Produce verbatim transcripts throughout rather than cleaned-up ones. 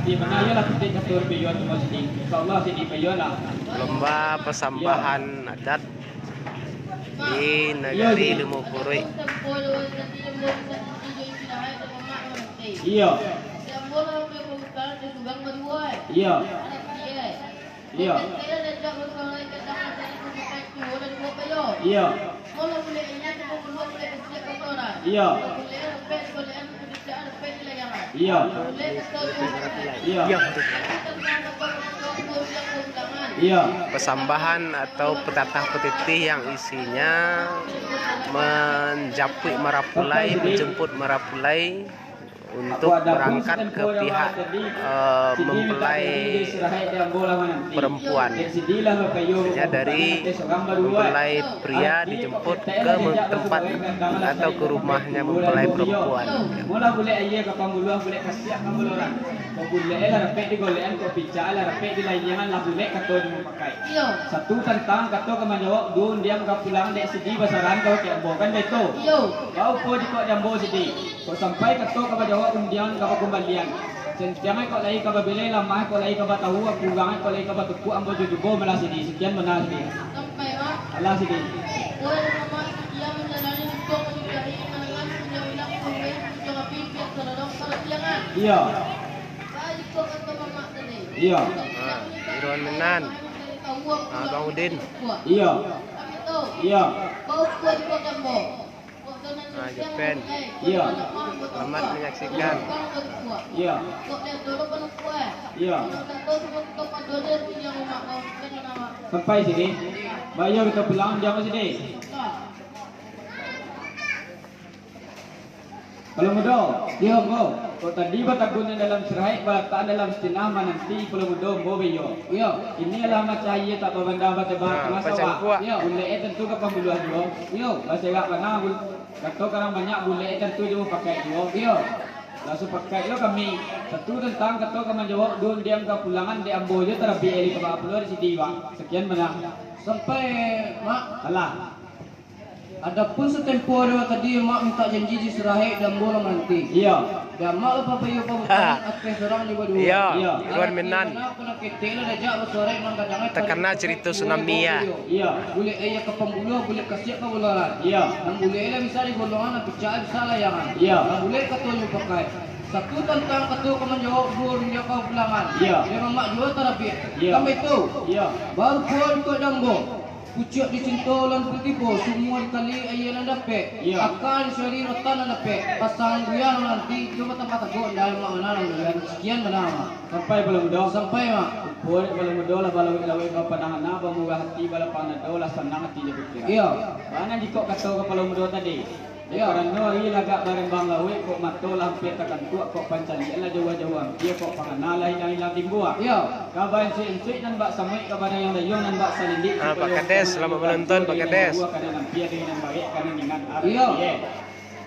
Di mana iyalah titik katur pion tu masjid. Insyaallah sini pion lah. Lomba pasambahan adat di Nagari Lumu Kuruik. Iyo. Iyo. Iyo. Iyo. Iyo. Iyo. Iyo. Pasambahan atau patatah patitih yang isinya manjapuik marapulai, manjemput marapulai untuk barangkat ka pihak, eh, mempelai perempuan. Maksudnya dari mempelai pria dijemput ke mem-, tempat atau ke rumahnya mempelai perempuan. Molah bulek aia ka pambuluah, bulek kasiak ka buluran. Kok bulek lah rapek di golekan, kok picak lah rapek di layangan, lah bulek kato jo mupakai. Iyo. Satu tantang kato ka manjawab, duo undiang ka pulang, dek sidi basaran ka bakeh ambo, kan baitu? Iyo. Baupo jikok di ambo sidi. Kok sampai kato ka bajawab, undiang ka bakumbalian. Santiang kok lai ka babilai, lamah kok lai ka batahu, kurang kok lai ka batukuak, ambo jo jubo malah sidi. Sakian bana sidi. Sampai, Mak. Alah sidi. Woi, Mak, ia manjalani hukum sudahi manangah undiang-undiang kumbali undiang api piak salodong parasiangan. Iyo. Baik kok kato Mamak tadi. Iyo. Ha, Irwan Minan. Ha, Bang Udin. Iyo. Kami tahu. Iyo. Baupo jikok di ambo. Ah, Jepen. Iyo. Selamat menyaksikan. Iyo. Iyo. Sampai sini. Bayo kito pulang, jam sini. Kalau mudo. Iyo, Ambo. Kok tadi batabunan dalam sirahaik, balatakan dalam sitinah, mananti Pulau Mudo, Ambo bayo. Iyo. Inilah macahia tak babanda batebang tangah sawah. Iyo. Bulek e tantu ka pambuluah juo. Iyo. Baserak bana, bul-, Kato ka urang banyak, bulek tantu jo mupakaik juo. Iyo. Lah supakaik lo kami. Satu tantang kato ka manjawab, duo undiang ka pulangan, dek ambo jo tarabiak lai ka baa pulo di sidi, Bang. Sakian bana. Sampai, Mak. Alah. Adopun satempo dek awak tadi, Mak mintak janji di sirahaik, dek ambo lah mananti. Iyo. Dek Amak lah pabayo pamutangan ateh surang jo baduo. Iyo. Iyo. Irwan Minan. Takana carito tsunami, yo. Iyo. Bulek aia ka pambuluah, bulek kasiak ka buluran. Iyo. Nan bulek lah bisa digolongan, nan picak bisa layangan. Iyo. Nan bulek kato nyo pakai. Satu tantang kato ka manjawab, duo rundiang ka pulangan. Iyo. Dek Amak juo tarabiak. Iyo. Sampai tu. Iyo. Baru pulo ikok jambo. Pucuak dicinto ulan putibo, sumua dikali aia nan dapek. Iyo. Aka dicari rotan nan dapek. Pasangan buya nan nanti, cubo tambah tagok, ndak Amak bana nan bulian. Sakian bana, Mak. Sampai Pulau Mudo? Sampai, Mak. Upo dek Pulau Mudo lah balawik-lawik ka padang anak, bamurah ati balapang dado, lah sanang ati jo pikiran. Iyo. Bana jikok kato ka Pulau Mudo tadi. Iyo. Karano ari lah agak barembang lauik, kok mato lah ampia takantuak, kok pancaliak lah jauah-jauah ampia, kok pangana lah ilang-ilang timbua. Iyo. Ka bainsuik-insuik nan bak samuik, ka badayuang-dayuang nan bak salindik, ah, Pak Kades, selamat menonton, Pak Kades. Iyo.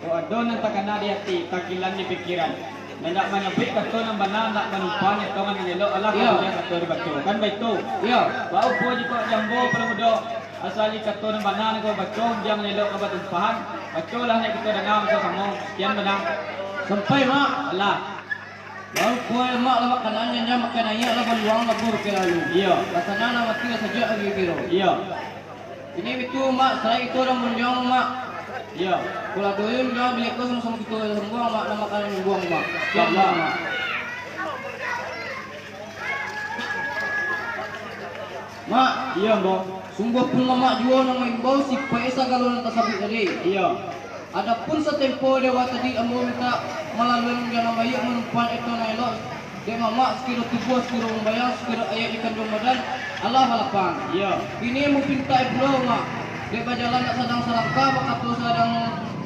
Kok ado nan takana di ati, takilan di pikiran. Nan dak manyabuik kato nan bana, dak manumpang nyatongan nan elok, alah, iyo, kamudian kato dibaco. Kan baitu? Iyo. Baupo jikok jambo Pulau Mudo, asa di kato nan bana nan ka babaco, undiang nan elok ka batumpahan, bacolah nak kito danga basamo-samo. Sakian bana. Sampai, Mak. Alah. Baupo Mak lah makan anyam, makan ayam lah baluang, lah buruk lalu. Iyo. Rasana nan mati lah sajak lagi kiro. Iyo. Kini bitu, Mak, sarai kito urang bandiang, Mak. Iyo. Kalau doyun, jangan beli kau sama-sama kito sambuang, Mak, nama kalian buang, Mak. Siap, Mak. Mak. Iyo, Ambo. Sungguahpun Mamak juo nan maimbau, sipaik sagalo nan tasabuik tadi. Iyo. Adopun satempo dek awak tadi, ambo mintak malaluan nan baiak, manumpang eto nan elok, dek mamak, sakiro tubuah, sakiro bambayang, sakiro ayat di kanduang badan, alah balapang. Iyo. Kini ambo pintak pulo, Mak, dek bajalan nak sadang salangkah, bakato sadang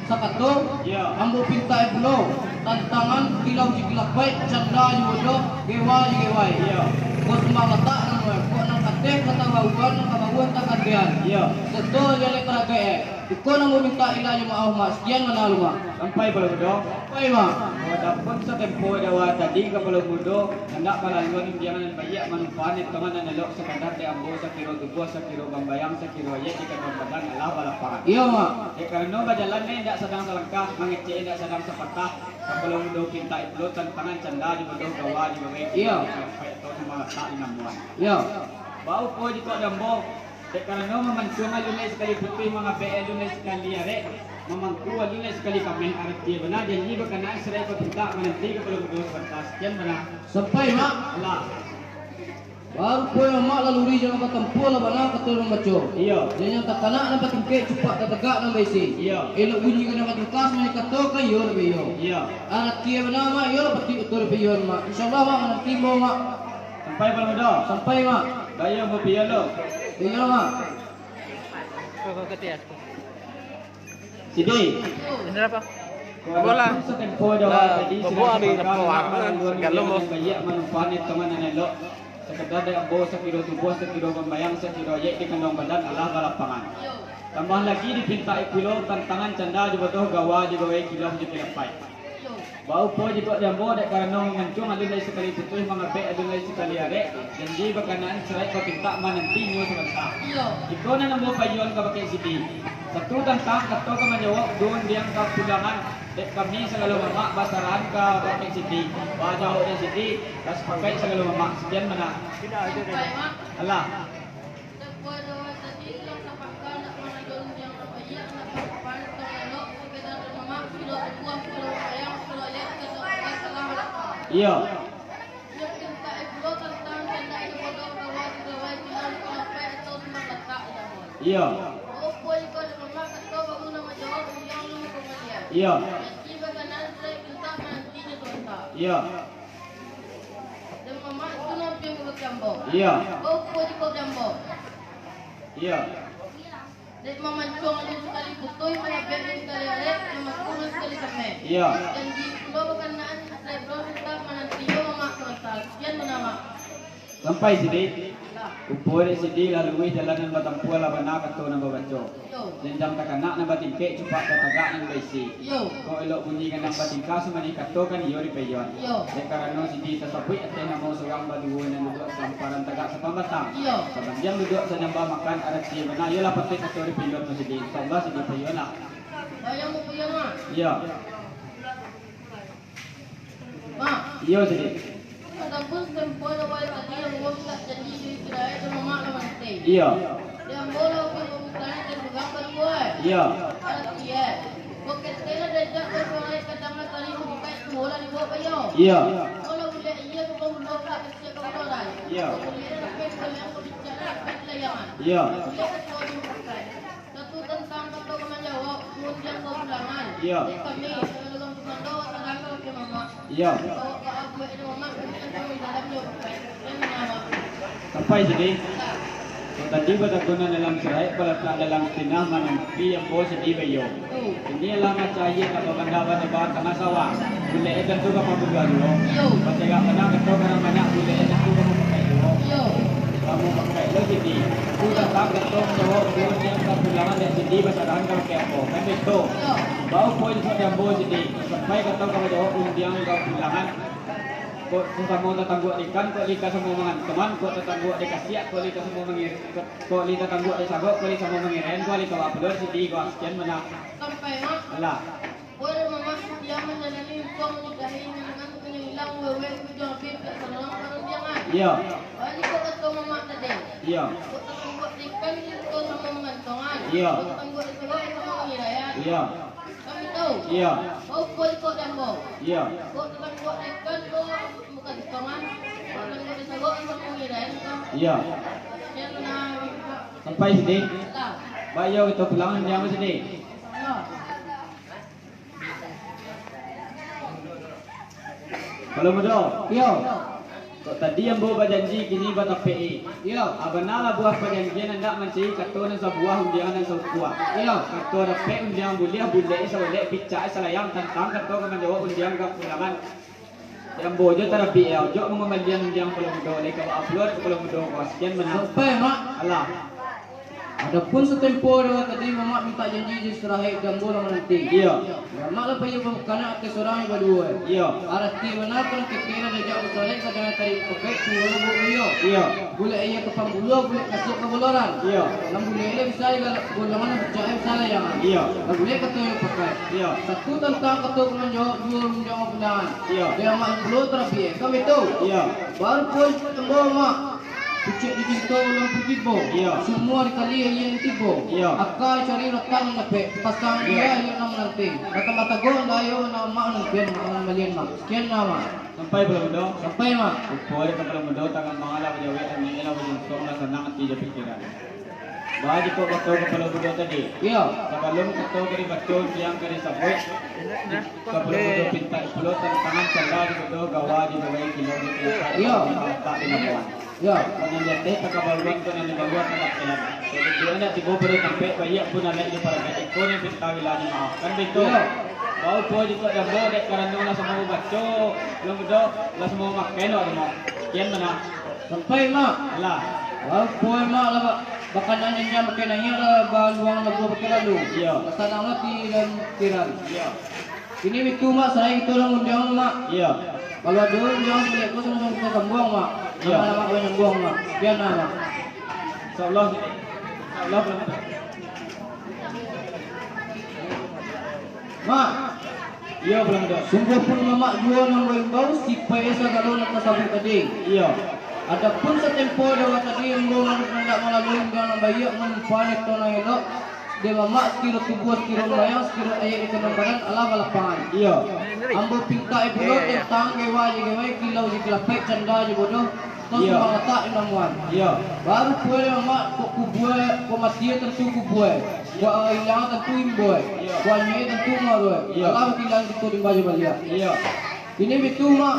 sakato, iyo, ambo pintak pulo, tantangan kilau jo kilapaik, canda jo bodoh, gewa jo gewai. Iyo. Kok sumbang latak nan, kok nan kateh katabaruan, nan kabaruan takatihan. Iyo. Betul jaleh karagaik, eh. Iko nan ambo mintak ilah jo maaf, Mak. Sakian bana lu, Mak. Sampai Kapalo Mudo. Sampai, Mak. Adopun satempo di awal tadi Kapalo Mudo, handak balaluan undiang nan baiak, manumpang etongan nan elok, sakadar dek ambo sakiro tubuah, sakiro bambayang, sakiro ayek di kanduang badan alah balapangan. Iyo, Mak. Dek karano bajalan indak sadang salangkah, mangecek indak sadang sapatah, Kapalo Mudo pintak pulo tantangan canda jo bodoh gawa jo gawai. Iyo. Sampai atau nan malatak di namuan. Iyo. Baupo jikok di ambo, dek karano mamancuang alun lai sakali putuih, mangabek alun lai sakali arek, mamangku alun lai sakali kameh, arati bana janji bakanaan sarai bapintak mananti Kapalo Mudo sabanta. Sakian bana. Sampai, Mak. Alah. Baru poin Mamak laluri jalan batampuah lah bana kato mambaco. Iyo. Janjian takanak nan batingkek, cupak tatagak nan baisi. Iyo. Elok bunyi ka nan batingkah, samani kato ka iyo dek baiyo. Iyo. Arati bana, Mak, iyo lah patuik kato dek baiyo, Mak. Insyaallah, Mak, mananti ambo, Mak. Sampai Kapalo Mudo. Sampai, Mak. Baiyo, baiyo lo. Baiyo, Mak. Sidi. Bener apa? Bola. Lah, babuang di Jepang, segalo bos. Baiak manumpang etongan nan elok. Sakadar dek ambo sakiro tubuah, sakiro bambayang, sakiro ayek di kanduang badan alah balapangan. Tambah lagi dipintak pulo tantangan canda jo bodoh gawa jo gawai, kiloh jo kilapai. Baupo jikok di ambo, dek karano mamancuang alun lai sakali putuih, mangabek alun lai sakali arek, janji bakanaan sarai bapintak mananti inyo sabanta. Iyo. Iko nan ambo paiyoan kabake Sidi. Satu tantang kato ka manjawab, duo undiang ka pulangan, dek kami sagalo mamak basarahan kabake Sidi. Bajawab dek Sidi, lah sapakaik sagalo mamak. Sakian bana. Sampai, Mak. Alah. Dek buah doa tadi, lah sapakaik nak mangajuan undiang nan baiak, nak mangajuan undiang nan elok, sakadar dek mamak, kiro tubuah, kiro bambayang, kiro ayek, kiro ayek, salah. Iyo. Iyo. Opo iko dek mamak kato baru nan manjawab, undiang alun manjawab. Iyo. Jadi bakanaan sarai pintak mananti inyo sabanta. Iyo. Dek mamak tu nan piang kabake ambo. Iyo. Opo iko dek ambo. Iyo. Dek mamancuang alun sakali putuih, mangabek alun sakali arek, mamangku alun sakali kameh. Iyo. Janji pulo bakanaan sarai bapintak mananti inyo mamak sabanta. Sakian bana, Mak. Sampai Sidi. Lah. Upo dek Sidi lah luruih jalan nan batampuah, lah bana kato nan babaco. Iyo. Janjian takanak nan batingkek, cupak tatagak nan baisi. Iyo. Kok elok bunyi ka nan batingkah, samani kato ka iyo dek baiyo. Iyo. Dek karano Sidi tasabuik ateh namo surang baduo nan duduak sahamparan tagak sapambatang. Iyo. Sabandiang duduak sanyambah makan, arati bana iyolah patuik kato dek baiyo tu Sidi. Insyaallah Sidi baiyolah. Baiyo, Mak, baiyo, Mak. Iyo. Mak. Iyo, Sidi. Adopun satempo di awal tadi ambo mintak janji jo kiro ayek dek mamak lah mananti. Iyo. Dek ambo lah upiak pambukaan den surang baduo, eh. Iyo. Arati, eh. Bukek teh lah diajak basorai, kadang lah tali bukek, tuo lah dibaok baiyo. Iyo. Ambo lah bulek iyo ka bahulo, bulek kasiak ka bahulo, rai. Iyo. Bulek rapek, bulek yang kudincak, rapek layangan. Iyo. Bulek kato di bukek. Satu tantang kato ka manjawab, undiang ka pulangan. Iyo. Dek kami, sagalo urang sumando, salam kabake mamak. Iyo. Awak baa buek dek mamak, undiang kami dalam jo. Sampai Sidi. Kok tadi batakunan dalam sarai, balatak dalam sinah, mananti ambo Sidi baiyo. Tu. Iko lah macam ayie nak babanda-banda tangah sawah. Bulek e tantu ka pambuluah juo. Iyo. Basegak bana kato ka nan banyak, bulek e tantu ka mampakai juo. Iyo. Ka mampakai lo Sidi. Tu tantang kato manjawab, undiang ka pulangan dek Sidi basarahan kabake ambo. Kan baitu. Iyo. Baupo jikok di ambo Sidi. Sampai kato ka manjawab, undiang ka pulangan. Kok sasamo tatangguak di ikan, kok lai ka samo mangantongan, kok tatangguak di kasiak, kok lai ka samo mangir-, kok, kok lai tatangguak di sagok, kok lai samo mangirain, kok lai ka baa pulo Sidi, kok sakian bana. Sampai, Mak. Alah. Weh, mamak satia manjalani untuang manikahi, manyangan, manyangilang, weweh, bujang abih, piak saluang, parundiangan. Iyo. Baa jikok kato mamak tadi. Iyo. Kok tatangguak di ikan, kok samo mangantongan. Iyo. Kok tatangguak di sagok, samo mangiraian. Iyo. Kami tahu. Iyo. Baupo jikok di ambo. Iyo. Kok tatangguak di ikan, kok mangantongan. Kok tatangguak di sagok, samo mangiraian, kok. Iyo. Sakian bana. Sampai Sidi. Lah. Baiyo kito pulang, undiang Sidi. Iyo. Kapalo Mudo. Iyo. Kok tadi ambo bajanji, kini batapek-i. Iyo. A bana lah buah pajanjian, andak mancari kato nan sabuah, undiang nan saukua. Iyo. Kato dapek, undiang buliah, bulek e saulek, picak e salayang, tantang kato ka manjawab, undiang ka pulangan. Dek ambo jo tarabik e, ojo mangambalian undiang Kapalo Mudo, lai ka baa pulo dek Kapalo Mudo ko, sakian bana. Sampai, Mak. Alah. Adopun satempo di awal tadi, Mamak mintak janji di sarahaik di ambo lah mananti. Iyo. Mamak lah payi bakanak ateh surang jo baduo. Iyo. Arati bana kalau keke lah diajak basaraik ka jangan tarik pakai tuo lah buek baliau. Iyo. Bulek aia ka Pambuluah, bulek kasuak ka Buluaran. Iyo. Nan bulek lah bisa digalak, golongan nan picak lah bisa layangan. Iyo. Nan bulek kato iyo pakai. Iyo. Satu tantang kato ka manjawab, duo manjawab pandangan. Iyo. Di Mamak pulo tarabiak, kan baitu? Iyo. Baru puas ambo, Mak. Pucuak di cinto ulang pun tibo. Iyo. Sumua di kali aia nan tibo. Iyo. Akai cari rotan nan dapek, pasang Iyo. Dia aia nan mananti. Batang batago ndak ayo nan Mak nantian, Mak nan balian, Mak. Sakian nah, Mak. Sampai pulo, Bundo? Sampai, Mak. Rupo dek Kapalo Bundo, tangan mangalah bajawek, angin lah bajuntuang, lah sanang ati jo pikiran. Baa jikok kato Kapalo Bundo tadi? Iyo. Sabalun kato ka dibaco, siang ka disabuik, Kapalo Bundo pintak pulo tantangan, canda dibodoh, gawa digagai, kilau ditiapak, Iyo. Talatak di labuah. Iyo. Kok nan di ateh takabaluan, kok nan di bawah takapelan. Kok tujuan ndak tibo pado tampek, baiak pun alek jo paragaik, iko nan pinta bila dimaafkan, baitu. Iyo. Baa upo jikok di ambo, dek karano lah samo babaco, Kapalo Bundo, lah samo makan awak tu, Mak. Sakian bana. Sampai, Mak. Alah. Baa upo, Mak, lah ba-, bakanan janjang pakai naiak, lah baluang labuah pakai lalu. Iyo. Lah sanang ati dalam pikiran. Iyo. Kini baitu, Mak, saraik kito lah mangundiang, Mak. Iyo. Kalau ado undiang saliak ko, samo-samo kito sambuang, Mak. Iyo. Samo-samo Mak manyambuang, Mak. Sakian nah, Mak. Insyaallah, insyaallah, Kapalo Bundo. Mak. Iyo, Kapalo Bundo. Sungguahpun Mamak juo nan baimbau, sipaik sagalo nan tasabuik tadi. Iyo. Adopun satempo di awal tadi, ambo nan indak malalui undiang nan baiak, manumpang di ateh nan elok, dek Mamak sakiro tubuah, sakiro layang, sakiro aia di kanduang badan, alah balapangan. Iyo. Ambo pintak pulo Iyo, iyo. Tantang gawa jo gawai, kilau jo kilapek, canda jo bodoh, Tau Iyo. Sumbang latak di namuan. Iyo. Baru pulo dek Mamak, kok kubua, kok mati tantu kubua. Kok ilang tantu imbua. Iyo. Kok anyuik tantu muaro. Iyo. Alah bakilan kito di baju baliak. Iyo. Kini baitu, Mak.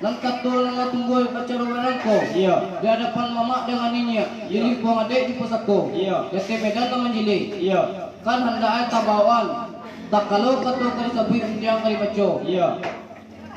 Nan kato nan lah tumbuah bacaro barangko. Iyo. Di adapan mamak dangan niniak. Iyo. Di lingkuang adek di pusako. Iyo. Di ateh medan nan manjilih. Iyo. Kan handak ai tabaoan. Takalo kato ka disabuik, undiang ka dibaco. Iyo.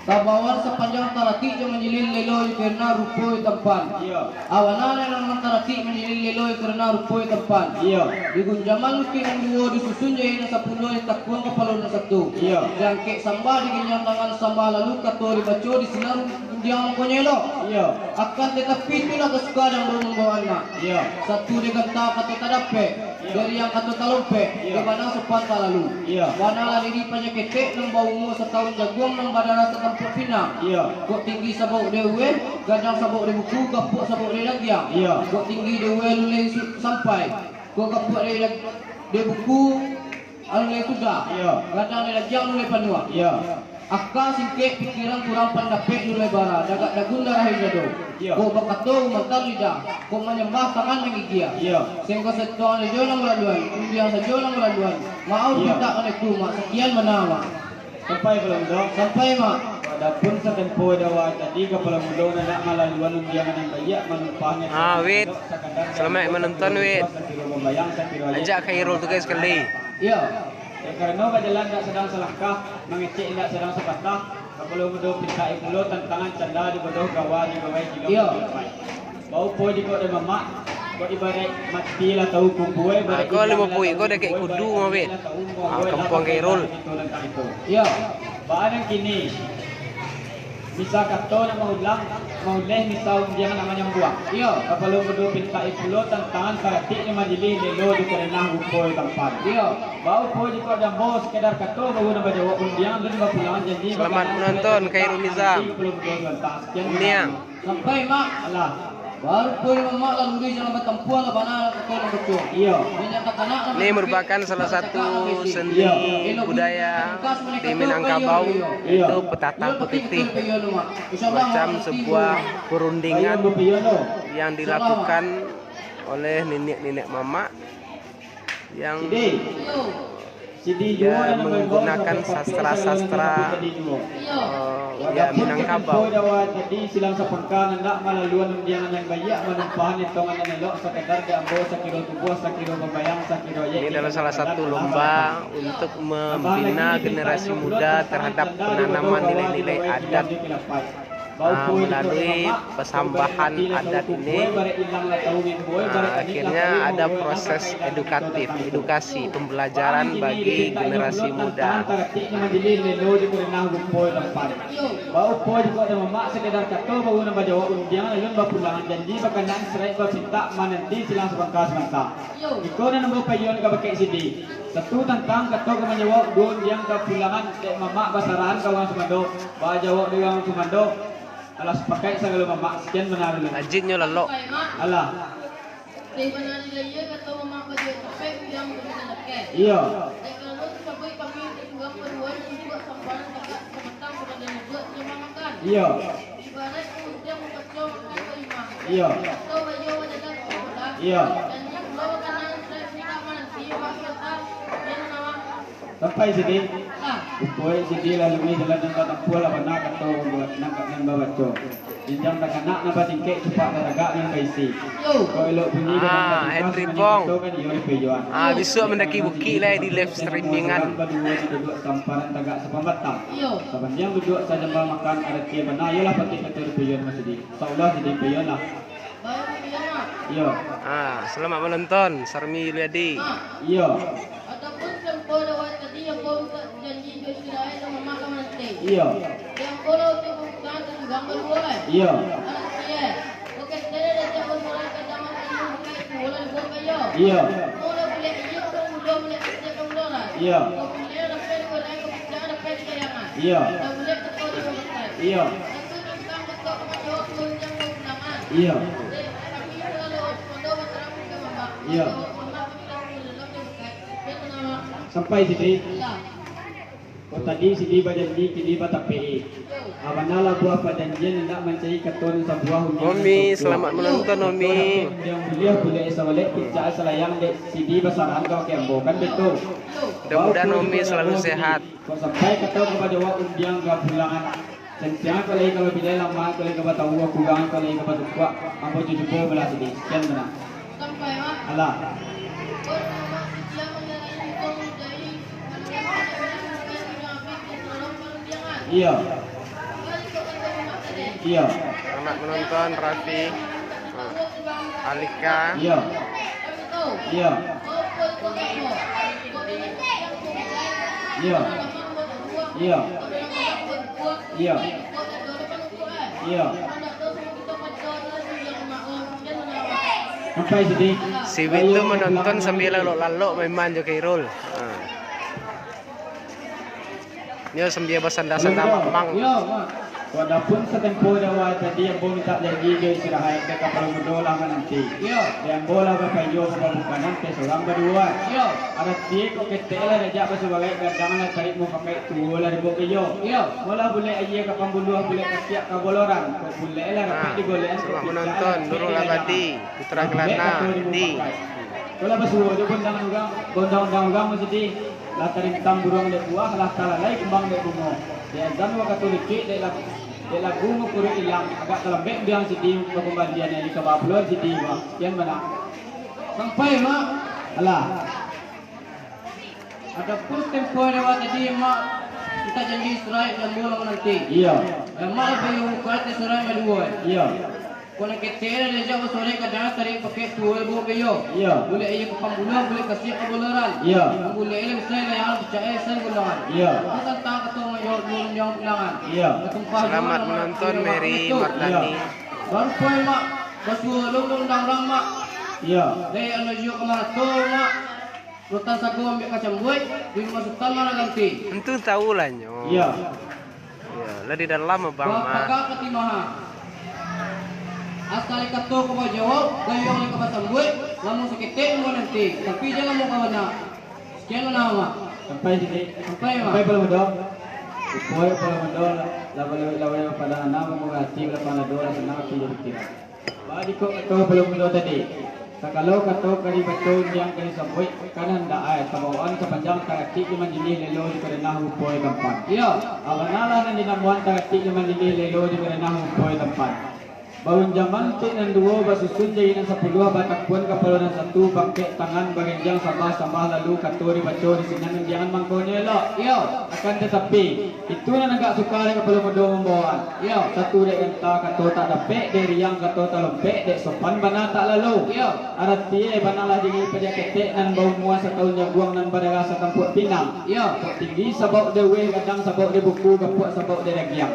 Tabaoan sapanjang taratik jo manjilih lelo jo karano rupo jo tampan. Iyo. Awana nan taratik manjilih lelo jo karano rupo jo tampan. Iyo. Di gunjaman lukik nan duo, disusun jahia nan sapuluah, ditakuang kapalo nan satu. Iyo. Diangkek sambah, diginjang tangan sambah, lalu kato dibaco, di sinan undiang mangkonyo elok. Iyo. Akan tatapi, tu nan tasuka dek ambo mambao anak. Iyo. Satu diganta kato tadapek. Iyo. Dari yang kato talompek, Iyo. Di bana sopan talalu. Iyo. Bana lah diri panjang ketek, nan baumua satahun jaguang, nan badarah satampuk pinang. Iyo. Kok tinggi sabauk dek ueh, gadang sabauk dek buku, gapuak sabauk dek dagiang. Iyo. Kok tinggi dek ueh alun lai su-, sampai, kok gapuak dek dag-, dek buku alun lai sudah. Iyo. Gadang dek dagiang alun lai panuah. Iyo. Aka singkek, pikiran kurang, pandapek alun lai bara, dagak dagun darah di dado. Iyo. Kok bakato mantan lidah, kok manyambah tangan mangigia. Iyo. Sengko satuang sajo nan balaluan, undiang sajo nan balaluan. Maaf Iyo. Mintak ka Mak, sakian bana, Mak. Sampai, Kapalo Mudo? Sampai, Mak. Adapun satempo di awal tadi, Kapalo Mudo nan nak malaluan undiang nan baiak, manumpang Ah, wait. Selamat menonton, wait. Ajak Khairul tu, guys, sekali. Iyo. Dek karano bajalan indak sadang salangkah, mangecek indak sadang sapatah, Kapalo Mudo pintak pulo tantangan, canda dibodoh, gawa digawai, kilau Iyo. Dikilapai. Baupo jikok dek mamak, kok ibaraik mati lah tahu kubua, ibaraik Ah, kau ilang limo lah puluah tahu iko dah kayak kubua, kudu, ibaraik mawet. Mati lah tahu umua, Ah, awet lah kampuang pakai Khairul. Itu nan tak itu. Iyo. Baa nan kini? Misa kato nak maulang, mauleh misa undiang nak manyambuang. Iyo. Kapalo Mudo pintak pulo tantangan, taratik di majilih, lelo di karanah, rupo di tampan. Iyo. Baupo jikok dek ambo sakadar kato, baru nan bajawab undiang, alun bapulangan janji, Selamat bakanan menonton, sakadar Khairul pintak Nizam. Nanti Kapalo Mudo sabanta. Sekian Undiang. Sampai, Mak. Alah. Baru pun Mamak lah lurih jalan batampuah, lah bana lah kato nan baco. Iyo. Ini merupakan salah satu sendi budaya di Minangkabau, Iyo. Yaitu petatan petitik. Macam sebuah perundingan yang dilakukan oleh niniak-niniak mamak yang Sidi. Sidi juo ya, yang menggunakan sastra-sastra, eh, ya, Minangkabau. Tadi silang sapangka, handak malaluan undiang nan baiak, manumpang itongan nan elok, sakadar di ambo sakiro tubuah, sakiro bambayang, sakiro Ini adalah salah satu lomba untuk membina generasi muda terhadap penanaman nilai-nilai adat. Ah, melalui persembahan adat ini, ah, akhirnya ada proses edukatif, edukasi, pembelajaran bagi generasi muda. Baupo jikok den mamak sakedar kato, baru nan bajawab undiang, lalu bapulangan janji, bakanaan saraik bapintak mananti silang sabangka-sabangka. Iko nan ambo paiyoan ka bakeh sidi. Satu tantang kato ka manjawab duo undiang ka pulangan dek mamak basarahan ka urang sumando. Bajawab dek urang sumando, alah sapakaik sagalo mamak, sakian bana dulu. Ajitnyo lalok. Alah. Iyo. Iyo. Iyo. Sampai sidi. Umpoi sidi lah, lungeh jalan nan batampuah lah, bana kato nan ka, nan babaco. Janjang takanak nan basingkek, cupak tatagak nan baisi. Kok elok bunyi, ah, Henry Pong. Ah, bisuak mandaki bukik lah di live streamingan. Samparan tagak sapambatang. Sapanjang duduak sajamba makan, arati bana iyolah patih kato di paiyoan masidi. Insyaallah jadi paiyoan lah. Iyo. Ah, selamat menonton, Sarmi Yuliadi. Iyo. Iyo. Iyo. Iyo. Iyo. Iyo. Iyo. Iyo. Sampai sidi. Kok tadi sidi bajanji, kini batapek-i. Abana lah buah pajanjian, indak mancari kato nan sabuah. Umi, selamat menonton, Umi. Undiang buliah, bulek sabalek, picak salayang, dek sidi basarahan ka bakeh ambo, kan betul? Mudah-mudahan Umi selalu sehat. Kok sampai kato ka bajawab undiang ka pulangan. Santiang kok lai ka babilai, lamo kok lai ka batawu, kurang kok lai ka batukuak, ambo jo jubo balah sidi. Sakian bana. Alah. Iyo. Iyo. Selamat menonton, Raffi. Alika. Iyo. Iyo. Iyo. Iyo. Iyo. Iyo. Sampai sidi. Si Witu menonton sambil lalok-lalok main-main jo Khairul. Ha. Nyo sambil basanda-sanda mamang. Iyo, Mak. Walaupun satempo di awal tadi ambo mintak janji jo istirahat, dek kapalo mudo lah mananti. Iyo. Dek ambo lah bapayo babukanan, teh surang baduo. Iyo. Arati kok ketek lah diajak basubagai, gadang lah tarik mupakaik, tuo lah dibaok ka iyo. Iyo. Molah bulek aia ka pambuluah, bulek kasiak ka boloran. Kok bulek lah rapek digolekan, kok picak lah rapek digadangan. Selamat menonton, Nurul Abadi, Putra Kelana, di. Kok lah basuo jo gondang urang, gondang-gondang urang masidi. Lah tarintang buruang dek buah, lah talalai kumbang dek bungo. Dek azan wakato lucuik, dek lagu, dek lagu makuruik ilang, agak talambek undiang sidi, bakambalian nan di kabapuluan sidi, Mak. Sakian bana. Sampai, Mak. Alah. Adopun tempo di awal tadi, Mak, mintak janji istirahat, dek ambo lah mananti. Iyo. Dek Mak lah payo bukanan, teh surang baduo. Iyo. Kok nan ketek lah diajak basubagai, gadang tarik mupakaik, tuo dibaok ka iyo. Iyo. Bulek aia ka pambuluah, bulek kasiak ka boloran. Iyo. Bulek aia lah bisa dilayang, picak aia bisa digolekan. Iyo. Itu tantang kato manjawab duo undiang pulangan. Iyo. Batumpah. Selamat menonton, Mary Mardani. Iyo. Baru poin, Mak, basuo lo undang urang, Mak. Iyo. Dek anu juo ka marato, Mak. Rotan sago ambiak ka cambuik, di rumah Sutan lah ganti. Entu tahu lah nyo. Iyo. Iyo, lah di dalam abang mah. Bapaga pati maha. Asa lai kato ka bajawab, gayuang lai ka basambuik, lamo saketek ambo nanti, tapi jan lamo ka bana. Sakian bana, Mak. Sampai sini. Sampai, Mak. Sampai Palo Mudo. Umpoi Palo Mudo, lah balewek-lewek padang anam, murati balapang dado, lah sanang ati jo pikiran. Baa jikok kato Palo Mudo tadi, sakalo kato ka dibaco, undiang ka disambuik, kan handak ai tabawaan sapanjang taracik jo manjilih lelo jo kadenah rupo jo tampan. Iyo. Abana lah nan dinamoan taracik jo manjilih lelo jo kadenah rupo jo tampan. Baun jaman cek nan duo, basusun jari nan sapuluah, batakuan kapalo nan satu, bangkek tangan bagenjang, sambah-sambah lalu kato dibaco di sinan undiangan mangkonyo elok. Iyo. Akan tatapi, itu nan agak sukar dek kapalo mudo mambawaan. Iyo. Satu dek ganta kato tak dapek, dek riang kato talompek, dek sopan bana tak lalu. Iyo. Aratie banalah diri padiak ketek nan baumua sataun jaguang nan badarah satampuak pinang. Iyo. Kok tinggi sabauk dek uweh, gadang sabauk dek buku, gapuak sabauk dek dagiang.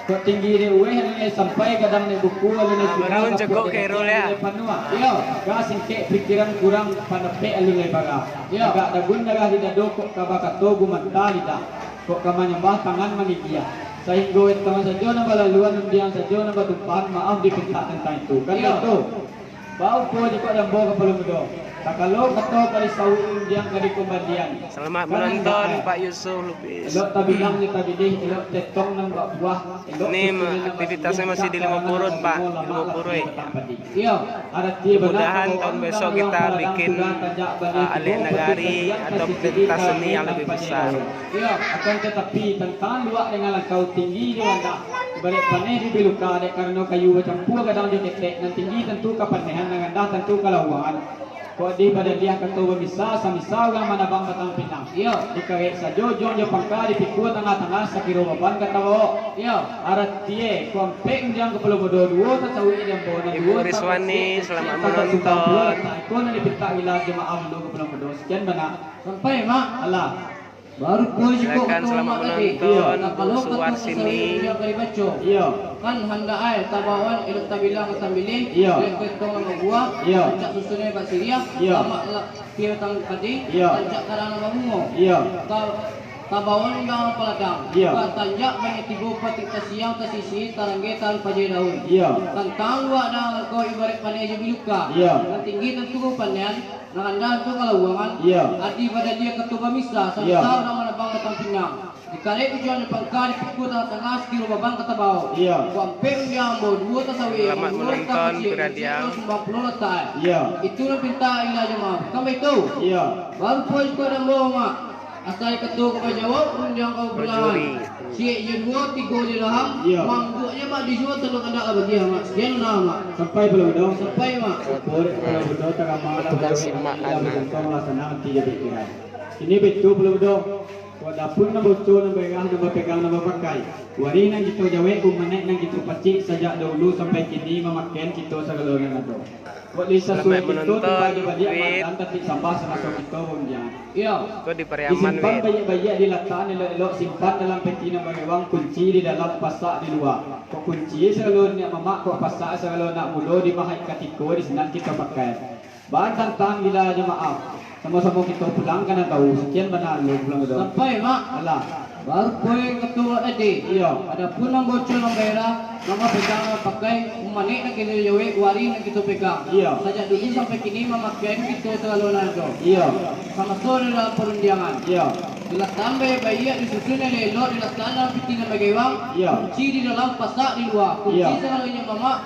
Kok tinggi dek uweh alun lai sampai, gadang dek buku alun lai Ah, sinan, baru cukup gapuak dek kero dagiang ya. Alun lai panuah. Iyo. Agak singkek pikiran kurang pandapek alun lai bara. Iyo. Agak dagun darah di dado kok ka bakato gumanta lidah. Kok ka manyambah tangan mangigiah. Sahinggo entong sajo nan balaluan, undiang sajo nan batumpahan, maaf dipintak tantang itu. Kan Iyo. Baitu? Barupo jikok dambo kapalo mudo. Sakalo kato ka disauik, undiang ka dikumbandian. Selamat Kan menonton, Pak Yusuf Lubis. Elok tabilang jo tabilih, elok tetong nan bak buah, elok Ni susun nan bak aktivitasnya siriah, masih di cak Limo karangan Purut, Pak. Di Limo Purut. Iyo, arati bana Mudah-mudahan kawan tahun besok urang kita baladang bikin, sudah tajak baneh uh, Alek tibo, Nagari pati kasiang atau kasih pentas seni yang lebih besar. Iyo, akan tatapi, tantangan luak dengan langkau tinggi jo randah. Ibarat paneh di biluka, dek karano kayu bacampua gadang jo ketek, nan tinggi tantu ka panehan, nan randah tantu ka lauangan. Kok di badaliah kato bamisa, samisa urang manabang batang pinang. Iyo. Dikarek sajo ujuang jo pangka, dipikua tangah-tangah, sakiro baban ka tabawok. Iyo. Aratie, kok ampek undiang kapalo mudo, duo tasawik di ambo, nan Ibu duo Rizwani, tasawik, selamat satu ratus sembilan puluh menonton. Latak, iko nan dipintak ila jamaah mudo kapalo mudo. Sekian bana. Sampai, Mak. Alah. Barupo jikok Silakan, kato selamat Mak tadi. Menonton, Iyo. Nah, kalau Bu Suwar kato sini. Tasawik yang ka dibaco. Iyo. Kan handak ai, tabawan elok tabilang ka tambilih, Iyo. Elok tetong nan babuah, Iyo. Rancak susun nan bak siriah, Iyo. Lamak la-, kiro tang padi, Iyo. Rancak karang nan babungo. Iyo. Ta-, tabawan undiang paladang, Iyo. Ka tanjak banyak tibo, patik tasiang tasisi, tarangge tahan pajai daun. Iyo. Tantang luak dan langkau ibarat paneh jo biluka. Iyo. Nan tinggi tantu ka panehan, Nan randah tu ka lauangan, Iyo. Adi badaliah kato bamisa, Iyo. Samisa urang manabang batang pinang. Dikarek ujuang jo pangka, dipikua tangah-tangah, sakiro baban ka tabawok. Iyo. Kok ampek undiang ambo, duo tasawik, Selamat duo menonton, tasawik, Pura Diam. Satu ratus sembilan puluh latak. Iyo. Itu nan pintak ila jamaah. Kan baitu? Iyo. Barupo jikok dambo, Mak. Asai kato ka bajawok, undiang ka bapulangan. Bajuri. Ciek jo duo, tigo jo laham, Iyo. Mangguak jo mak dijuo, tando kandak lah bagiah, Mak. Sakian nah, Mak. Sampai pulo budo? Sampai, Mak. Apo dek pulo budo, tarama lah Tukang badan, simak lah anak. Bergantung lah sanang ati jo pikiran. Kini baitu pulo budo. Kok adapun nan boco, nan baerah, nan bapegang, nan bapakai. Warih nan kito jawek, umanek nan kito pacik, sajak dahulu sampai kini, mamakean kito sagalo nan ado. Kok disasuai Selamat kito, menonton, timbal jo baliak, Win. Makan tapi sambah samaso kito baundiang. Iyo. Kok di Pariaman, Disimpan Win. Baiak-baiak, dilatakan elok-elok, simpan dalam peti nan barewang, kunci di dalam, pasak di lua. Kok kunci sagalo niniak mamak, kok pasak sagalo anak mudo, dimahaik katiko, di sinan kito pakai. Bahan tantang gila jo maaf. Samo-samo kito pulang ka nan tau. Sakian bana alun pulang ka tau. Sampai, Mak. Alah. Baru poin kato tadi. Iyo. Adapun nan boco nan baerah, nan bapegang nan pakai, umanek nan kito jawek, warih nan kito pegang. Iyo. Sajak dulu sampai kini mamakean kito sagalo nan ado. Iyo. Samaso dalam parundiangan. Iyo. Dilatakan baiak-baiak, disusun elok-elok, dilatakan dalam piti nan bagewang, Iyo. Kunci di dalam, pasak di lua. Kunci Iyo. Sagalonyo mamak,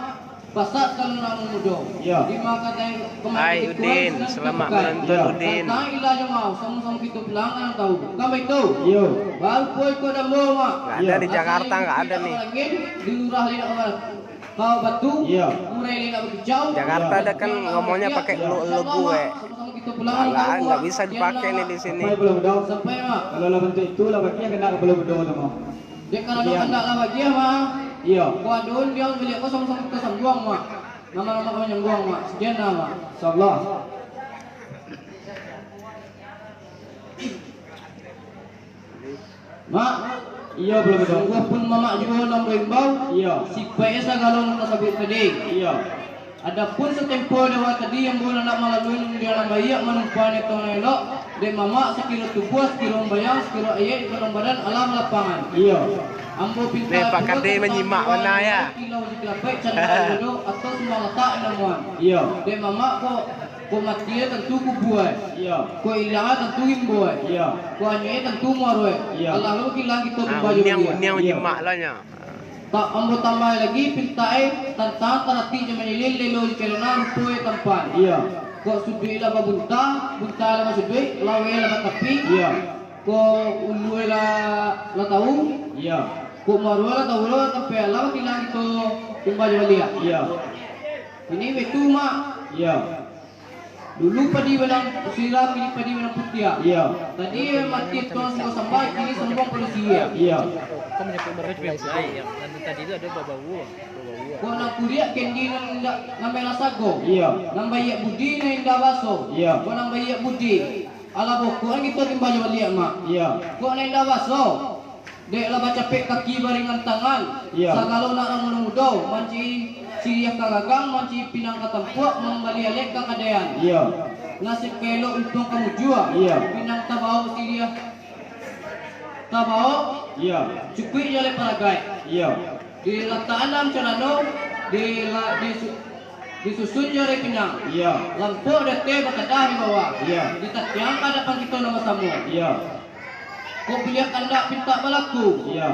Pasak kalau nak mudo. Iyo. Di makatai kemari Hai, Tuhan Udin, sedang selamat dibuka. Menonton, Iyo. Udin. Tantang ila jamaah, samo-samo kito pulang ka nan tau. Kan baitu? Iyo. Baru poin ko dambo, Mak. Nggak ada di Jakarta, nggak ada nih. Langit, di lurah linak kau batu, Iyo. Murai linak bakicau. Jakarta Iyo. Ada kan ngomongnya pakai lo-, logo, eh. Sama-sama kito pulang ka Alah, nggak bisa dipakai nih di sini. Sampai belum dong? Sampai, Mak. Kalau lah bantuak itu lah, bagian kena belum dong tu, Mak. Dek karano Iyo. Kandak lah bagian, Mak. Iyo. Ko ado undiang baliak ko samo-samo ka Sambuang, Mak. Nama-nama ka Sambuang, Mak. Sakian lah, Mak. Insyaallah. Mak. Iyo, belum ada. Sungguahpun mamak juo nan baimbau. Iyo. Sipaiknyo sagalo nan tasabuik tadi. Iyo. Adapun satempo di awal tadi, ambo nan nak malalui undiang nan baiak manumpang di ateh nan elok, dek mamak sakiro tubuah, sakiro sumbayang, sakiro ayek di padang badan alam lapangan. Iyo. Ambo pinta Dek Pak juo Kadai tantang manyimak bana, ya? Kilau di kelapek, candaan jodoh, atau sumang latak namuan. Iyo. Dek mamak ko, ko mati tantu kubua. Iyo. Ko ilang tantu rimbo. Iyo. Ko anyuik tantu muaro. Iyo. Alah lo kilang kito Ah, bumba jo undiang, dia. Undiang Iyo. Manyimak lah nyo. Tak ambo tambahi lagi pinta e, tantang taratik jo manyilin lelo di carana rupo e tampan. Iyo. Kok suduik lah babunta, bunta lah basuduik, lawe lah batapi. Iyo. Kok ulu e lah, lah tau. Iyo. Kok maruah lah tahu lah, sampai alam kilang kito tumba jo baliak. Iyo. Ini betul, Mak. Iyo. Dulu padi benang sirah, kini padi benang putiah. Iyo. Tadi mati tuang siko sambah, kini sambuang pado siriah. Iyo. Kok nan kuriak kendi nan indak, nan merah sago. Iyo. Nan baiak budi, nan indah baso. Iyo. Kok nan baiak budi, alah bokok nan kito timba jo baliak, Mak. Iyo. Kok nan indah baso, dek lah bacapek kaki baringan tangan. Iyo. Sagalo nak nan mudo-mudo, manci siriah ka gagang, manci pinang ka tampuak, mambali alek ka kadaian. Iyo. Nasib ka elok untuang ka mujua. Iyo. Pinang tabao siriah tabao. Iyo. Cukuik jo alek paragaik. Iyo. Dilatakan dalam calano, dila-, disu-, disusun jo ari pinang. Iyo. Lampok di ateh, batadah di bawah. Iyo. Ditatiang ka adapan kito nan basamo. Iyo. Kok buliah kandak pintak balaku. Iyo.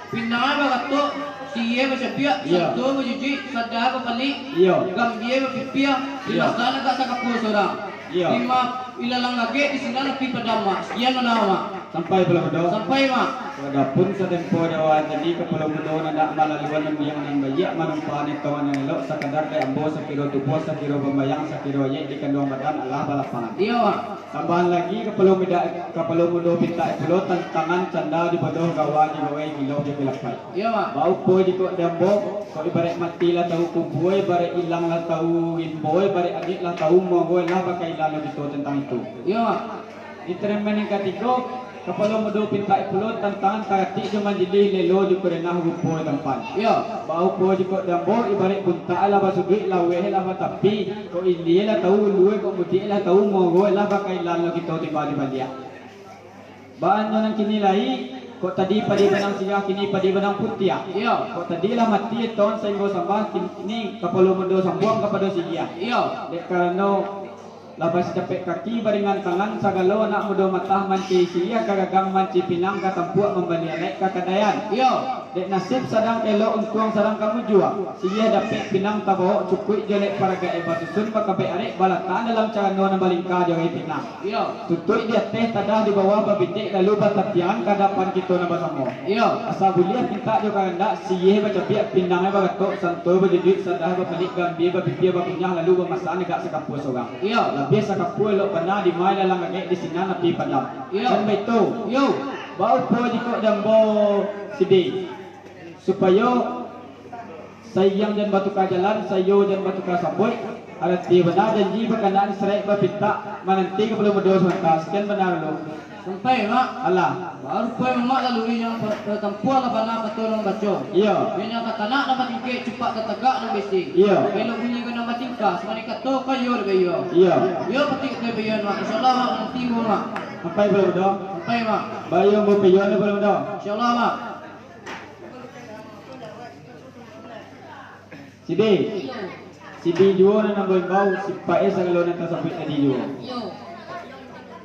Pinang bagatok, siriah bacabiak, iyo, santo bajujuik, sadah bapalik, iyo, gambia bapipiah, iyo, dimasak agak sakapua surang. Iyo. Lima ilalang lagek di sinan api padam, Mak. Sakian manawa, Mak. Sampai pulo, Mudo? Sampai, Mak. Adapun satempo di awal tadi, kapalo mudo nan dak malaluan undiang nan baiak, manumpah ni kawan nan elok, sakadar dek ambo sakiro tubuah, sakiro bambayang, sakiro ayek di kanduang badan, alah balapangan. Iyo, Mak. Tambahan lagi, kapalo mida-, kapalo mudo pintak pulo tantangan canda dibodoh gawa digawai gilo jo kilapai. Iyo, Mak. Baupo jikok di ambo, kok ibarat mati lah tahu kubua, ibarat ilang lah tahu rimbo, ibarat angek lah tahu mogo, lah bakailan lo kito tantang itu. Iyo, Mak. Di tremen nan katigo, kapalo mudo pintak pulo tantangan taratik jo manjilih lelo jo kurenah rupo tampan. Iyo. Baupo jikok di ambo, ibarat buntak lah basuduik, laweh lah batapi, kok ilia lah tahu ulua, kok mudiak lah tahu mogo, lah bakailan lo kito tiba di baliak. Baa nyo nan kini lai, kok tadi padi banang sirah, kini padi banang putiah. Iyo. Kok tadi lah mati tuang sainggo sambah, kini kapalo mudo sambuang kapado siriah. Iyo. Dek karano lah bacapek kaki baringan tangan, sagalo anak mudo matah manci siriah ka gagang, manci pinang ka tampuak, mambali alek ka kadaian. Iyo. Dek nasib sadang elok untuang sadang ka mujua. Siriah dapek pinang tabawok, cukuik jo alek paragaik basusun bakabek arek, balatakan dalam calano nan balingka jo ari pinang. Iyo. Tutuik di ateh, tadah di bawah, babitek lalu batatiangan ka adapan kito nan basamo. Iyo. Asa buliah pintak jo kahandak, siriah bacabiak, pinang bagatok, santo bajujuik, sadah bapalik, gambia bapipiah, bakunyah lalu bamasak agak sakapua surang. Iyo. Labiah sakapua elok bana, dima ilalang lagek di sinan api padam. Iyo. Kan baitu? Iyo. Baupo jikok di ambo, Sidi, supayo saiang jan batuka jalan, saiyo jan batuka sambuik. Arati bana janji bakanaan saraik bapintak, mananti kapalo mudo samanta. Sakian bana dulu. Sampai, Mak. Alah. Barupo Mamak lalui nan pa-, tatampuah lah bana kato nan baco. Iyo. Inyo nan tatanak nan batingkek, cupak tatagak nan bisi. Iyo. Elok bunyi ka nan batingkah, samani kato ka iyo dek baiyo. Iyo. Iyo patik kato baiyo, Mak. Insyaallah, Mak, mananti ambo, Mak. Sampai pulo, Mudo? Sampai, Mak. Baiyo ambo paiyo ni pulo, Mudo? Insyaallah, Mak. Sidi. Sidi juo nan ambo imbau, sipaik e sagalo nan tasabuik tadi juo.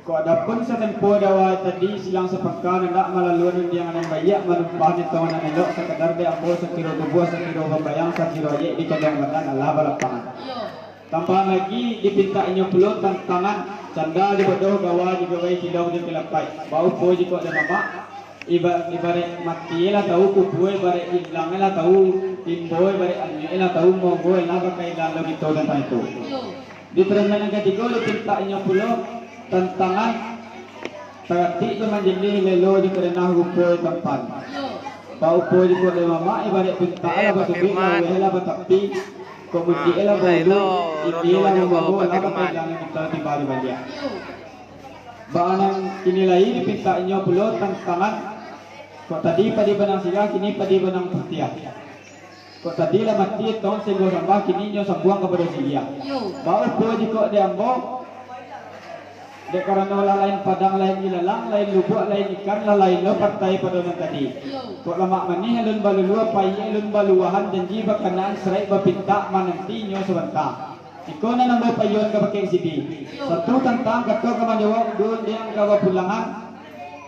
Kok adapun satempo di awal tadi, silang sapaka nan dak malaluan undiang nan baiak, manumpah di tawa nan elok, sakadar dek ambo sakiro tubuah, sakiro bambayang, sakiro ayek di kanduang badan, alah balapangan. Tambahan lagi, dipintak inyo pulo tantangan, canda dibodoh, gawa digawai, kilau jo kilapai. Baupo jikok dek mamak, Iba-, ibarat mati lah tahu kubua, ibarat ilang lah tahu rimbo, ibarat anyuik lah tahu mogo, lah bakailan lo kito tantang itu. Di tremen nan katigo, dipintak inyo pulo tantangan taratik jo manjilih lelo jo karanah rupo tampan. Baupo jikok dek mamak, ibarat pintak lah basuduik, laweh lah batapi, kok mudiak lah baulu, ini lah mamogo, lah bakailan lo kito tiba di baliak. Baa nan kini lai dipintak inyo pulo tantangan, kok tadi padi banang sirah, kini padi banang putiah. Kok tadi lah mati tong sainggo sambah, kini inyo sambuang kapado siriah. Baupo jikok di ambo, dek karano lah lain padang, lain ilalang, lain lubuak, lain ikan, lah lain lo patai pado nan tadi. Kok lamak manih alun balulua, paiak alun baluahan, janji bakanaan saraik bapintak, mananti inyo sabanta. Iko nan ambo paiyoan kabake Sidi. Satu tantang kato ka manjawab, duo nan ka bapulangan.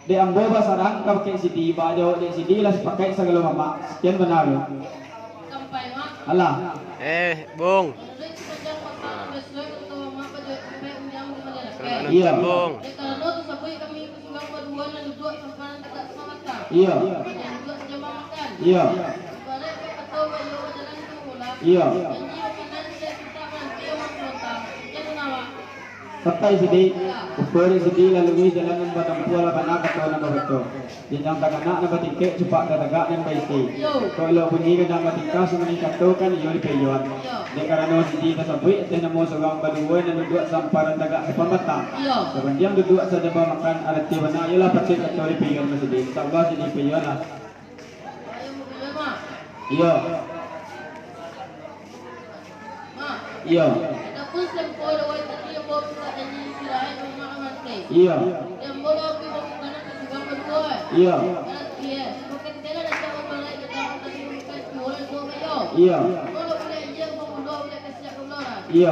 Dek ambo basarahan kabake Sidi, baa jawab dek Sidi lah sapakaik sagalo mamak. Sakian bana. Alah. Eh, Bung. Iyo. Bung. Iyo. Iyo. Iyo. Sampai sidi, ukur sidi lalu jalan nan batampuah lah bana kato nan babaco. Janjang taganak nan batingkek, cupak tatagak nan baisi. Kok elok bunyi gadang batingkah, sumuni kato kan iyo dipaiyoan. Dek karano sidi tasabuik ateh namo surang baduo nan duduak samparan tagak sapambatang. Sabandiang duduak sadaba makan, arati bana iyolah patuik kato dipaiyoan ka sidi. Insya Allah sidi paiyoan lah. Iyo. Iyo. Iyo. Iyo. Iyo. Iyo. Iyo.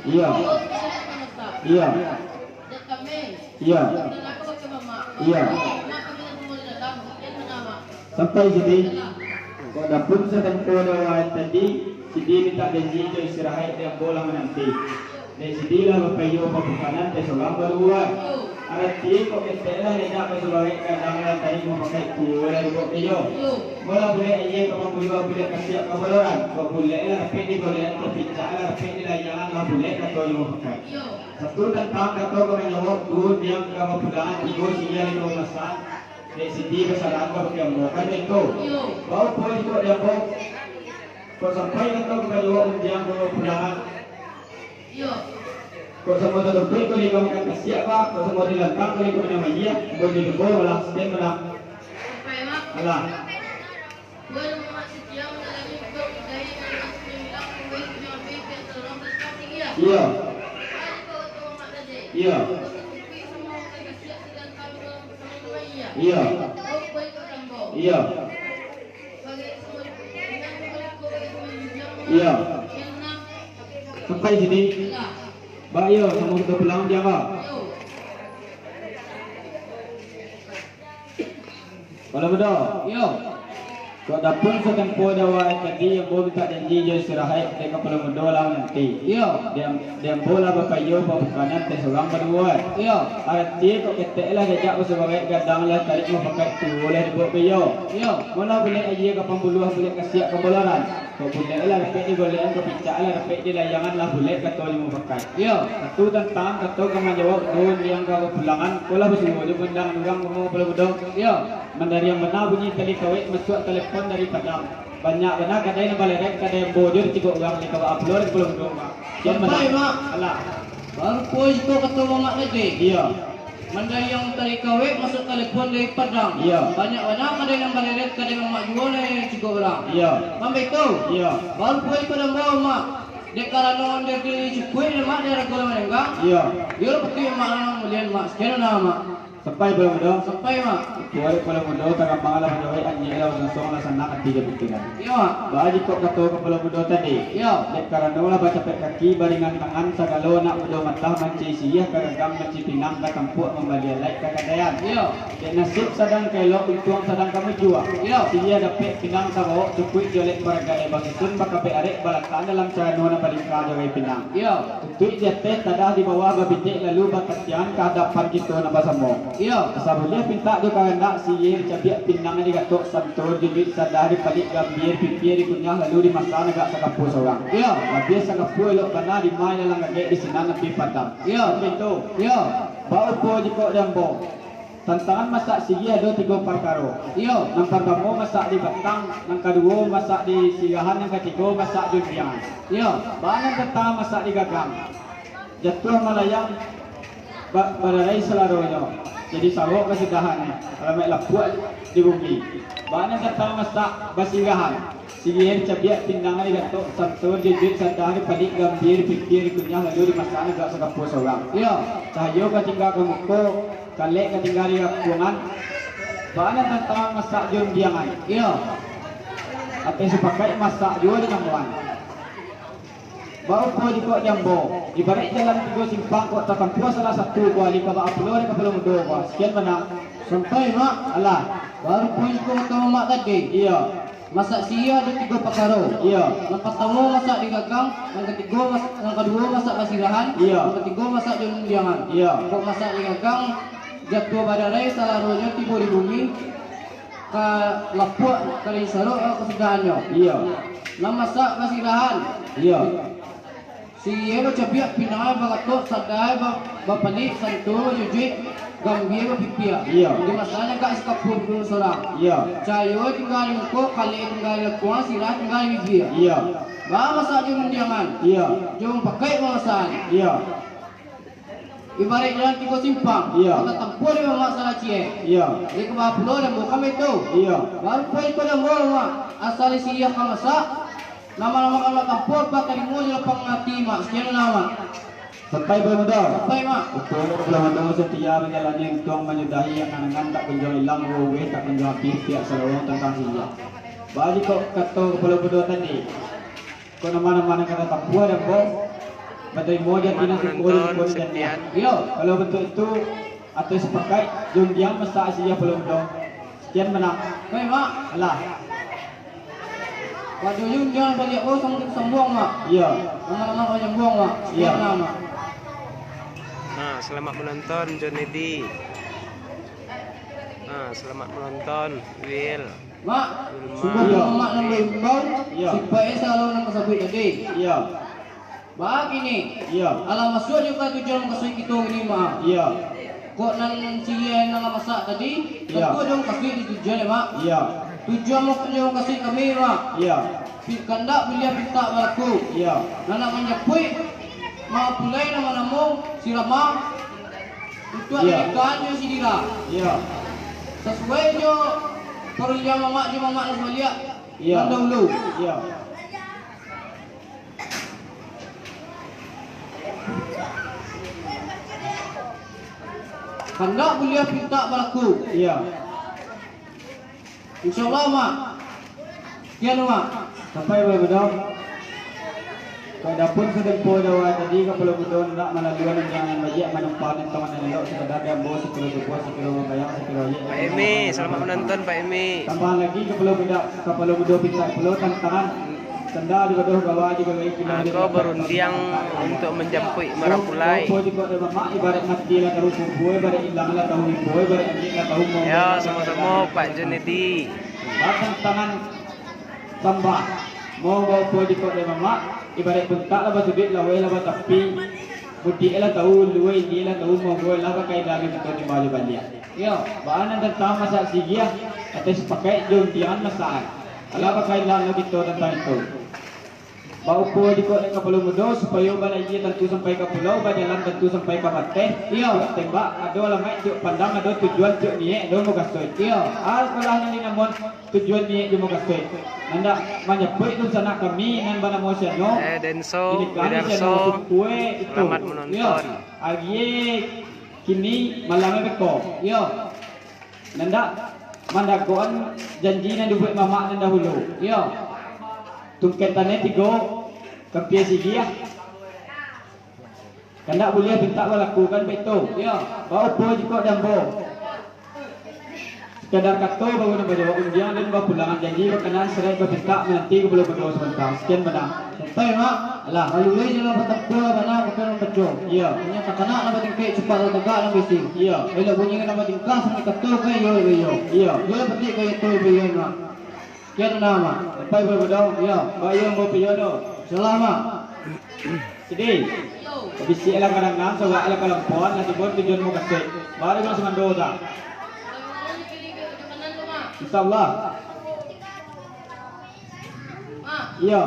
Iyo. Iyo. Iyo. Iyo. Sampai sidi. Kok dapun satampo dawa tadi, sidi mintak janji jo istirahat, dek ambo lah mananti. Dek sidi lah bapaiyo pabukanan teh sorang baduo. Arati kok ketek lah enak basubarek gadang lah tarik mupakaik tuo lah dibuek paiyo. Molah bulek aia ka pambuluah, bulek kasiak ka baloran. Kok bulek lah rapek di golean, kok picak lah rapek di layangan, lah bulek kato jo mupakaik. Satu tantang kato ka manjawab, duo undiang ka bapulangan, tigo silia limo masak, dek sidi basalahan ka bakiambo, kan baitu? Baa pulo jikok di ambo, kok sampai kato ka manjawab undiang ka bapulangan. Kok samo tatumpik ko lingkau makan kasiak, Pak, kok samo dilantang ko lingkau minum aia, ambo jo jumbo malah, sekian malah. Alah. Iyo. Iyo. Iyo. Iyo. Iyo. Sampai sini. Ba, iyo, samo kito pulang, diam, ba. Kepala Mudo. Iyo. Kok dapun satampo dawa tadi, ambo mintak janji jo istirahat, dek Kepala Mudo lah mananti. Iyo. Di am-, di ambo lah bapaiyo pabukanan teh sorang baduo. Iyo. Arati kok ketek lah diajak basubarek gadang lah tarik mupakaik tuo lah dibuek paiyo. Iyo. Molah bulek aia ka pambuluah, bulek kasiak ka baloran. Kok bulek lah rapek di golean, kok picak lah rapek di layangan, lah bulek kato jo mupakaik. Iyo. Satu tantang kato ka manjawab, duo undiang ka bapulangan, ko lah basuo jo baundang urang ka Kepala Mudo. Iyo. Mandariang bana bunyi tali kawek masuak talepon dari Padang. Banyak bana kadai nan balerek, kadai ambo jo dicigok urang, di kawak upload di Kepala Mudo, Mak. Kian bana. Sampai, Mak. Alah. Baru poin jikok kato Mamak tadi. Iyo. Mandariang tali kawek masuak talepon dari Padang. Iyo. Banyak bana kadai nan balerek, kadai Mamak juo nan dicigok urang. Iyo. Kan baitu? Iyo. Baru poin jikok di ambo, Mak. Dek karano dari cukuik, Mak, dari harago lah manenggang. Iyo. Iyo lah patuik Mak lah muliakan, Mak. Sakian lah, Mak. Sampai, Kepala Mudo? Sampai, Mak. Oke, Kepala Mudo, tagampang lah manjawab, anyek lah, langsung lah sanak ati jo pikiran. Iyo, Mak. Baa jikok kato Kepala Mudo tadi. Iyo. Dek karano lah bacapek kaki, baringan tangan, sagalo anak mudo matah mancari siriah ka gadang, mancari pinang ka tampuak, mambali alek ka kadaian. Iyo. Dek nasib sadang ka elok, untuang sadang ka mujua. Iyo. Siriah dapek, pinang tabawok, cukuik jo alek paragaik, basusun bakabek arek, balatak dalam carano nan balingka jo rai pinang. Iyo. Tutuik di ateh, tadah di bawah, babintik lalu batatiangan ka hadapan kito nan basamo. Iyo. Asa buliah pintak jo kahandak, siriah dicabiak, pinang digatok, santur, jujuik, sadah, dipalik, gambia, dipipia, dikunyah, lalu dimasak, agak sakapua sorang. Iyo. Labiah sakapua elok bana, dima dalam gagek, di sinan api padam. Iyo. Kan baitu. Iyo. Baa pulo jikok di ambo. Tantangan masak siriah ado tigo parkaro. Iyo. Nan partamo masak di batang, nan kaduo masak di sirahan, nan katigo masak di undiangan. Iyo. Baa nan tantangan masak di gagang, jatuah malayang, ba-, badarai salaronyo, jadi sawok kasudahan, alamaik lapuak di bumi. Baa nan tantangan masak basirahan, siriah dicabiak, pinang digatok, santur, jujuik, sadah, dipalik, gambia, dipipia, dikunyah, lalu dimasak agak sakapua sorang. Iyo. Cahayo ka tingga ka muko, kalek ka tingga di rakuangan. Baa nan tantangan masak jo undiangan. Iyo. Ateh sapakaik masak juo di namuan. Baa pulo jikok di ambo, ibaraik jalan tigo simpang, kok tatampuah salah satu, kuali ka baa pulo dek Kepala Mudo, kok sakian bana. Sampai, Mak. Alah. Baa pulo jikok kato Mamak tadi. Iyo. Masak siriah ado tigo pakaro. Iyo. Nan partamo masak di gagang, nan katigo mas-, nan kaduo masak basirahan, Iyo. Nan katigo masak jo rundiangan. Iyo. Kok masak di gagang, jatuah badarai salaronyo tibo di bumi, ka lapuak, ka disaruak, ka kasudahannyo. Iyo. Nan masak basirahan. Iyo. Siriah bacabiak, pinangnyo bagatok, sadai ba-, bapalik, santo bajujuik, gambia bapipiak. Iyo. Di masaknyo agak sakapua dulu sorang. Iyo. Cahayo tingga di muko, kalek tingga di lakuang, sirah tingga di bibia. Iyo. Baa masak jo rundiangan. Iyo. Jo mupakaik bamasakan. Iyo. Ibaraik jalan tigo simpang. Iyo. Kota tampuah di mamak salah ciek. Iyo. Di kabawah pulo dan bukan itu. Iyo. Baru pai ko dan buah, Mak. Asal siriah ka masak. Lamo-lamo kalau tampur, batarimo jo lapang ati, Mak. Sakian lah, Mak. Sampai, Bapak Mudo. Sampai, Mak. Utuh Bapak Mudo satia manjalani untuang manyudahi angan-angan tak kunjuang ilang, uweh tak kunjuang abih, pihak salorong tantang siriah. Baa kok kato Kapalo Mudo tadi. Kok nama-nama nan ka tatampuah dek ambo, batarimo jo ati nan syukur, syukur jo niaik. Iyo. Kalau bantuak itu, atau sapakaik, jo rundiang masak siriah Kapalo Mudo. Sakian, Mak. Baik, Mak. Alah. Waduh, iyo, jangan baliak, oh, sambung-sambung, Mak. Iyo. Lama-lama kau nyambung, Mak. Iyo. Sekian lah, Mak. Nah, selamat menonton, John Eddy. Nah, selamat menonton, Will. Mak, Wilma. Sungguah Iyo. Mak nan baimbau, Iyo. Sipaik e salalu nan kasabuik tadi. Iyo. Bagini. Iyo. Alah masuak jo ka tujuan mukasuik kito ini, Mak. Iyo. Kok nan siriah nan masak tadi, Iyo. Tantu ado mukasuik di tujuan, ya, Mak? Iyo. Tujuan muk-, tujuan mukasuik kami, Mak. Iyo. Pi-, kandak buliah pintak balaku. Iyo. Nan nak manjapuik, mapulai namo-namo si Rama untuak Iyo. Dinikahan jo si Dira. Iyo. Sasuai jo parandian mamak jo mamak nan sabaliak Iyo. Nan dahulu. Iyo. Kandak buliah pintak balaku. Iyo. Insya Allah, Mak. Kian, Mak. Sampai, Bapak Bedong. Adopun sadempo dawa tadi, Kapalo Mudo indak malaluan undangan bajik, manumpang nan taman elok, sakadar di ambo sakiro tubuah, sakiro mambayang, sakiro ayek. Pak Emi, selamat menonton, Pak Emi. Tambahan lagi, Kapalo Mudo, Kapalo Mudo pintak pulo tantangan. Sanda di badoh gawa di gawa. Ako barundiang untuak manjapuik marapulai. Ibarat mati lah tahu kumpul, ibarat ilang lah tahu imbau, ibarat angin lah tahu mau. Yo, samo-samo, Pak Junedi. Batang tangan sambah. Mau baupo jikok dek mamak, ibarat puntak lah basuduik, laweh lah batapi. Mudik lah tahu, luweh ini lah tahu, monggo lah pakai dari kito di baliak. Yo, baa nan tantang masak siriah, ateh sapakaik jo undiangan masak. Alah bakailah lo kito tantang itu. Baupo jikok dek Kapalo Mudo, supayo balayia tantu sampai ka pulau, bajalan tantu sampai ka pateh. Iyo. Tembak ado alamaik, tiok pandang ado tujuan, tiok niaik ado mukasuik. Iyo. Alah nan dinamoan tujuan niaik jo mukasuik. Nan dak manjapuik dunsanak kami nan banamo Siano. Eh, Denso, dinikahan Widarso, Siano sukue itu. Selamat menonton. Iyo. Agie kini malam beko. Iyo. Nan dak mandagoan janji nan dibuek mamak nan dahulu. Iyo. Tungketannya tigo, kapia siriah. Kandak buliah pintak balakukan baitu. Iyo. Baupo jikok dambo. Sakadar kato baru nan bajawab undiang dan bapulangan janji bakanaan sarai bapintak mananti Kapalo Mudo sabanta. Sakian bana. Santai, Mak. Alah. Lalu, eh, jangan batampuah bana, bukan nan baco. Iyo. Inyo takanak nan batingkek, cupak nan tagak nan bisi. Iyo. Elok bunyi nan batingkah, sami kato ka iyo, iyo. Iyo. Iyo, patik ka itu, iyo, Mak. Kian nama, sampai baru bedau. Iyo. Bayo ambo piyo tu. Salah, Mak. Sidi. Bisi lah kadangan, sawak lah kalampuan, lah tibo tujuan mukasuik. Baru bilang sumando dah. Insya Allah. Iyo.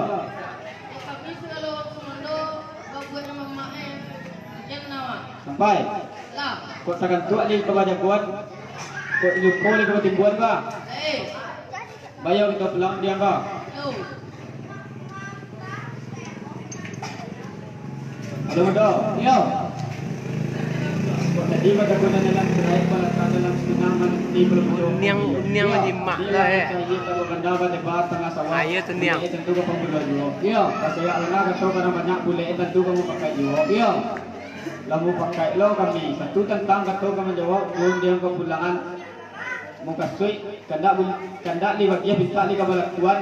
Sampai. Kok tagantuak di kabajakuan. Kok lupo di kabatimbuan, bah. Bayo kito pulang diam ko. Halo, Mudo. Yo. Kok tadi batakunan dalam gerai, balatan dalam situnang, mananti belum mudo. Uniang, uniang nyimak lah, eh. Ayo, tuniang. Bulek tantu ka pambulo juo. Iyo. Pasayak lengah kato kadang banyak, bulek tantu ka mupakaik juo. Iyo. Lah mupakaik lo kami. Tantu tantang kato ka manjawab, rundiang kapulangan. Mukasuik, kandak bu-, kandak li bagiah pintak li ka balakuan,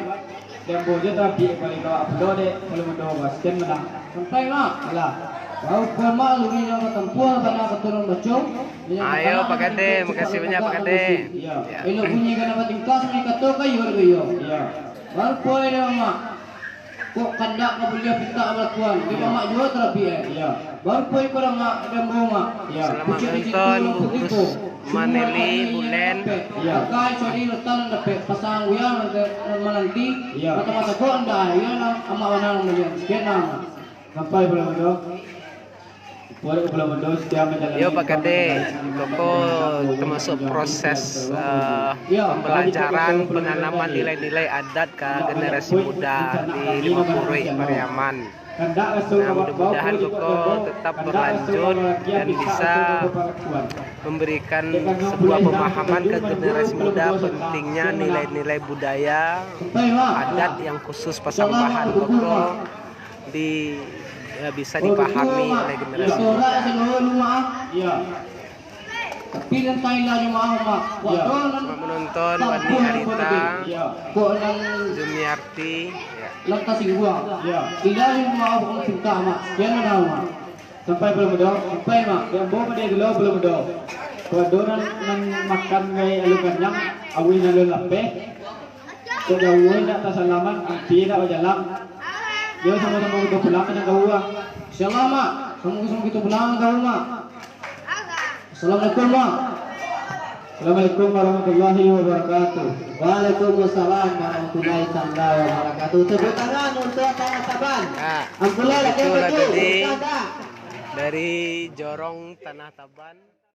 dan bojo tarampik bali ka awak pulo dek, kalau mandongo basian manang. Sampai, Mak. Alah. Baru pulang, Mak, luri nan batampuah, bana katurun baco. Ayo, Pak Kade, makasih banyak, Pak Kade. Iyo. Elok bunyi kana batingkah, sami kato ka iyo, ka iyo. Iyo. Baru pulang, Mak. Kok kandak ka buliah pintak balakuan, di mamak juo tarabiak, eh. Iyo. Baru poin ko dah, Mak, di ambo, Mak. Iyo. Selamat nonton, Bungkus Maneli Bulen. Iyo. Pakai cari letak nan dapek, pasang guyang nan mananti. Iyo. Mata-mata kok ndak, iyo, nah, amak bana nan maliek. Sekian, nah, Mak. Sampai bulan tu. Yo, Pak Kade, koko termasuk proses, eh, pembelajaran penanaman nilai-nilai adat ka generasi muda di Limo Puruik Pariaman. Nah, mudah-mudahan koko tetap berlanjut dan bisa memberikan sebuah pemahaman ke generasi muda pentingnya nilai-nilai budaya, adat yang khusus Pasambahan koko di, ya, bisa dipahami oleh generasi muda. Iyo. Tapi nan tainlah jamaah, Mak. Iyo. Selamat menonton, Wani Arita, Jumiarti, ya. Lantas ibu, Mak. Iyo. Tidak, Mak, bukan cinta, Mak. Sekian lah, Mak. Sampai belum ado? Sampai, Mak. Yang bawa dia dulu belum ado. Kok ado nan, nan makan gai alun kanyang, awih nan alun lapeh. Kok jauah indak tasalaman, ampia indak bajalan. Yo, samo-samo kito pulang ka nan jauah, ah. Insyaallah, Mak. Samo-samo kito pulang ka nan jauah, Mak. Assalamualaikum, Mak. Assalamualaikum warahmatullahi wabarakatuh. Waalaikumsalam warahmatullahi taala wabarakatuh. Tepuk tangan untuk Tanah Taban. Nah, ampun lah, itulah tadi dari Jorong Tanah Taban.